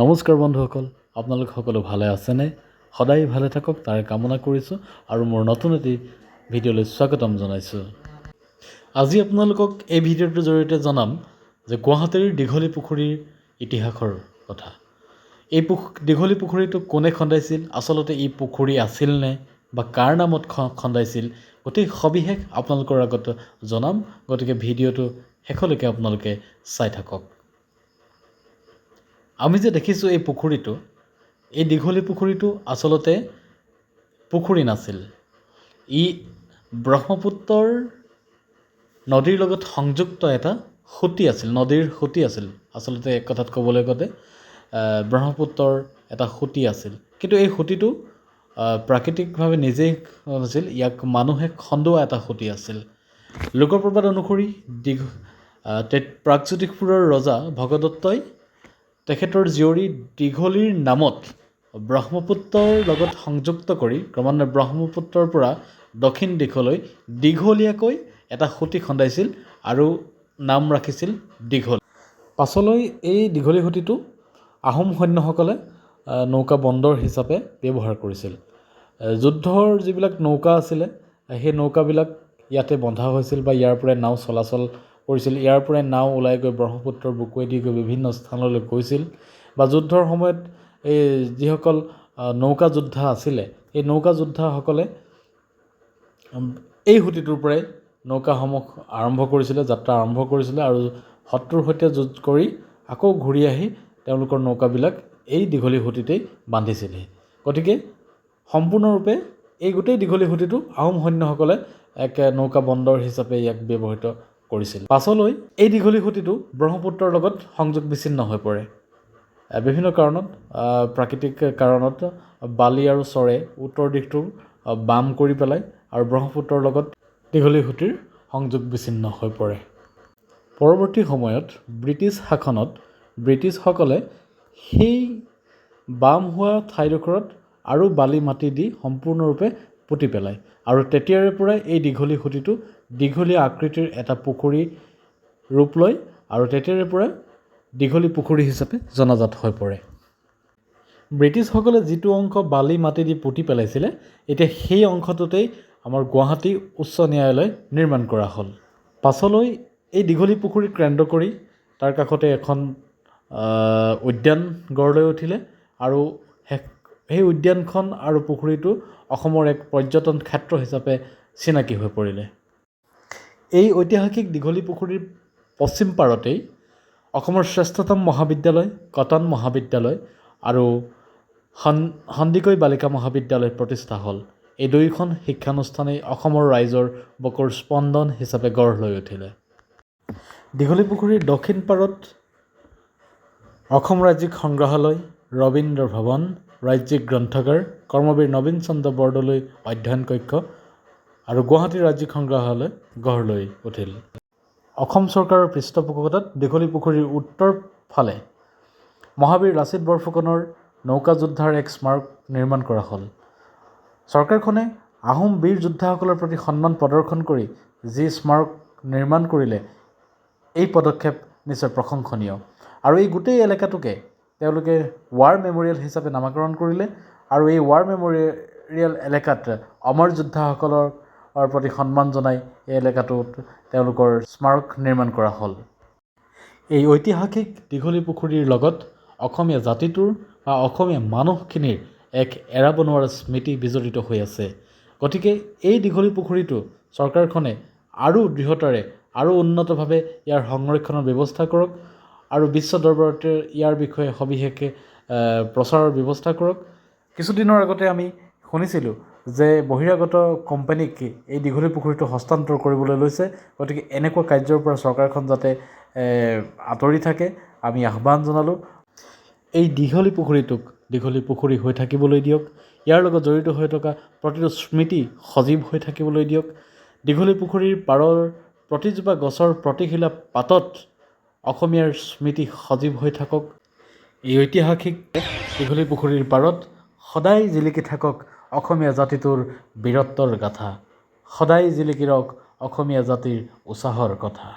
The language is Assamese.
নমস্কাৰ বন্ধুসকল, আপোনালোক সকলো ভালে আছেনে? সদায় ভালে থাকক তাৰে কামনা কৰিছোঁ আৰু মোৰ নতুন এটি ভিডিঅ'লৈ স্বাগতম জনাইছোঁ। আজি আপোনালোকক এই ভিডিঅ'টোৰ জৰিয়তে জনাম যে গুৱাহাটীৰ দীঘলী পুখুৰীৰ ইতিহাসৰ কথা। এই দীঘলী পুখুৰীটো কোনে খন্দাইছিল, আচলতে ই পুখুৰী আছিল নে বা কাৰ নামত খন্দাইছিল, গোটেই সবিশেষ আপোনালোকৰ আগত জনাম। গতিকে ভিডিঅ'টো শেষলৈকে আপোনালোকে চাই থাকক। আমি যে দেখিছোঁ এই পুখুৰীটো, এই দীঘলী পুখুৰীটো আচলতে পুখুৰী নাছিল। ই ব্ৰহ্মপুত্ৰৰ নদীৰ লগত সংযুক্ত এটা সুঁতি আছিল, নদীৰ সুঁতি আছিল। আচলতে এক কথাত ক'বলৈ গ'লে ব্ৰহ্মপুত্ৰৰ এটা সুঁতি আছিল। কিন্তু এই সুঁতিটো প্ৰাকৃতিকভাৱে নিজেই নাছিল, ইয়াক মানুহে খন্দোৱা এটা সুঁতি আছিল। লোকপ্ৰবাদ অনুসৰি প্ৰাগজ্যোতিষপুৰৰ ৰজা ভগদত্তই তেখেতৰ জীয়ৰী দীঘলীৰ নামত ব্ৰহ্মপুত্ৰৰ লগত সংযুক্ত কৰি ক্ৰমান্বয়ে ব্ৰহ্মপুত্ৰৰ পৰা দক্ষিণ দিশলৈ দীঘলীয়াকৈ এটা সুঁতি খন্দাইছিল আৰু নাম ৰাখিছিল দীঘল। পাছলৈ এই দীঘলী সুঁতিটো আহোম সৈন্যসকলে নৌকা বন্দৰ হিচাপে ব্যৱহাৰ কৰিছিল। যুদ্ধৰ যিবিলাক নৌকা আছিলে, সেই নৌকাবিলাক ইয়াতে বন্ধা হৈছিল বা ইয়াৰ পৰাই নাও চলাচল কৰিছিল। ইয়াৰ পৰাই নাও ওলাই গৈ ব্ৰহ্মপুত্ৰৰ বুকুৱেদি গৈ বিভিন্ন স্থানলৈ গৈছিল বা যুদ্ধৰ সময়ত এই যিসকল নৌকা যোদ্ধা আছিলে, এই নৌকা যোদ্ধাসকলে এই সুঁতিটোৰ পৰাই নৌকাসমূহ আৰম্ভ কৰিছিলে, যাত্ৰা আৰম্ভ কৰিছিলে আৰু শত্ৰুৰ সৈতে যুঁজ কৰি আকৌ ঘূৰি আহি তেওঁলোকৰ নৌকাবিলাক এই দীঘলী সুঁতিতেই বান্ধিছিলহি। গতিকে সম্পূৰ্ণৰূপে এই গোটেই দীঘলী সুঁতিটো আহোম সৈন্যসকলে এক নৌকা বন্দৰ হিচাপে ইয়াক ব্যৱহৃত কৰিছিল। পাছলৈ এই দীঘলী সুঁতিটো ব্ৰহ্মপুত্ৰৰ লগত সংযোগ বিচ্ছিন্ন হৈ পৰে। বিভিন্ন কাৰণত, প্ৰাকৃতিক কাৰণত বালি আৰু চৰে উত্তৰ দিশটো বাম কৰি পেলায় আৰু ব্ৰহ্মপুত্ৰৰ লগত দীঘলী সুঁতিৰ সংযোগ বিচ্ছিন্ন হৈ পৰে। পৰৱৰ্তী সময়ত ব্ৰিটিছ শাসনত ব্ৰিটিছসকলে সেই বাম হোৱা ঠাইডোখৰত আৰু বালি মাটি দি সম্পূৰ্ণৰূপে পুতি পেলায় আৰু তেতিয়াৰে পৰাই এই দীঘলী সুঁতিটো দীঘলীয়া আকৃতিৰ এটা পুখুৰী ৰূপ লয় আৰু তেতিয়াৰে পৰাই দীঘলী পুখুৰী হিচাপে জনাজাত হৈ পৰে। ব্ৰিটিছসকলে যিটো অংশ বালি মাটি দি পুতি পেলাইছিলে, এতিয়া সেই অংশটোতেই আমাৰ গুৱাহাটী উচ্চ ন্যায়ালয় নিৰ্মাণ কৰা হ'ল। পাছলৈ এই দীঘলী পুখুৰীক কেন্দ্ৰ কৰি তাৰ কাষতে এখন উদ্যান গঢ় লৈ উঠিলে আৰু সেই উদ্যানখন আৰু পুখুৰীটো অসমৰ এক পৰ্যটন ক্ষেত্ৰ হিচাপে চিনাকি হৈ পৰিলে। এই ঐতিহাসিক দীঘলী পুখুৰীৰ পশ্চিম পাৰতেই অসমৰ শ্ৰেষ্ঠতম মহাবিদ্যালয় কটন মহাবিদ্যালয় আৰু সন্দিকৈ বালিকা মহাবিদ্যালয় প্ৰতিষ্ঠা হ'ল। এই দুয়োখন শিক্ষানুষ্ঠানেই অসমৰ ৰাইজৰ বুকুৰ স্পন্দন হিচাপে গঢ় লৈ উঠিলে। দীঘলী পুখুৰীৰ দক্ষিণ পাৰত অসম ৰাজ্যিক সংগ্ৰহালয়, ৰবীন্দ্ৰ ভৱন, ৰাজ্যিক গ্ৰন্থাগাৰ, কৰ্মবীৰ নবীন চন্দ্ৰ বৰদলৈ অধ্যয়ন কক্ষ আৰু গুৱাহাটী ৰাজ্যিক সংগ্ৰহালয় গঢ় লৈ উঠিল। অসম চৰকাৰৰ পৃষ্ঠপোষকতাত দীঘলী পুখুৰীৰ উত্তৰ ফালে মহাবীৰ লাচিত বৰফুকনৰ নৌকা যোদ্ধাৰ এক স্মাৰক নিৰ্মাণ কৰা হ'ল। চৰকাৰখনে আহোম বীৰ যোদ্ধাসকলৰ প্ৰতি সন্মান প্ৰদৰ্শন কৰি যি স্মাৰক নিৰ্মাণ কৰিলে, এই পদক্ষেপ নিশ্চয় প্ৰশংসনীয়। আৰু এই গোটেই এলেকাটোকে তেওঁলোকে ৱাৰ মেম'ৰিয়েল হিচাপে নামাকৰণ কৰিলে আৰু এই ৱাৰ মেম'ৰিয়েল এলেকাত অমৰ যোদ্ধাসকলৰ প্ৰতি সন্মান জনাই এই এলেকাটোত তেওঁলোকৰ স্মাৰক নিৰ্মাণ কৰা হ'ল। এই ঐতিহাসিক দীঘলী পুখুৰীৰ লগত অসমীয়া জাতিটোৰ বা অসমীয়া মানুহখিনিৰ এক এৰাব নোৱাৰা স্মৃতি বিজড়িত হৈ আছে। গতিকে এই দীঘলী পুখুৰীটো চৰকাৰখনে আৰু দৃঢ়তাৰে আৰু উন্নতভাৱে ইয়াৰ সংৰক্ষণৰ ব্যৱস্থা কৰক আৰু বিশ্ব দৰবাৰত ইয়াৰ বিষয়ে সবিশেষে প্ৰচাৰৰ ব্যৱস্থা কৰক। কিছুদিনৰ আগতে আমি শুনিছিলোঁ যে বহিৰাগত কোম্পানীক এই দীঘলী পুখুৰীটো হস্তান্তৰ কৰিবলৈ লৈছে। গতিকে এনেকুৱা কাৰ্যৰ পৰা চৰকাৰখন যাতে আঁতৰি থাকে, আমি আহ্বান জনালোঁ। এই দীঘলী পুখুৰীটোক দীঘলী পুখুৰী হৈ থাকিবলৈ দিয়ক। ইয়াৰ লগত জড়িত হৈ থকা প্ৰতিটো স্মৃতি সজীৱ হৈ থাকিবলৈ দিয়ক। দীঘলী পুখুৰীৰ পাৰৰ প্ৰতিজোপা গছৰ প্ৰতিখিলা পাতত অসমীয়াৰ স্মৃতি সজীৱ হৈ থাকক। এই ঐতিহাসিক দীঘলী পুখুৰীৰ পাৰত সদায় জিলিকি থাকক অসমীয়া জাতিটোৰ বীৰত্বৰ গাথা, সদায় জিলিকি ৰওক অসমীয়া জাতিৰ উছাহৰ কথা।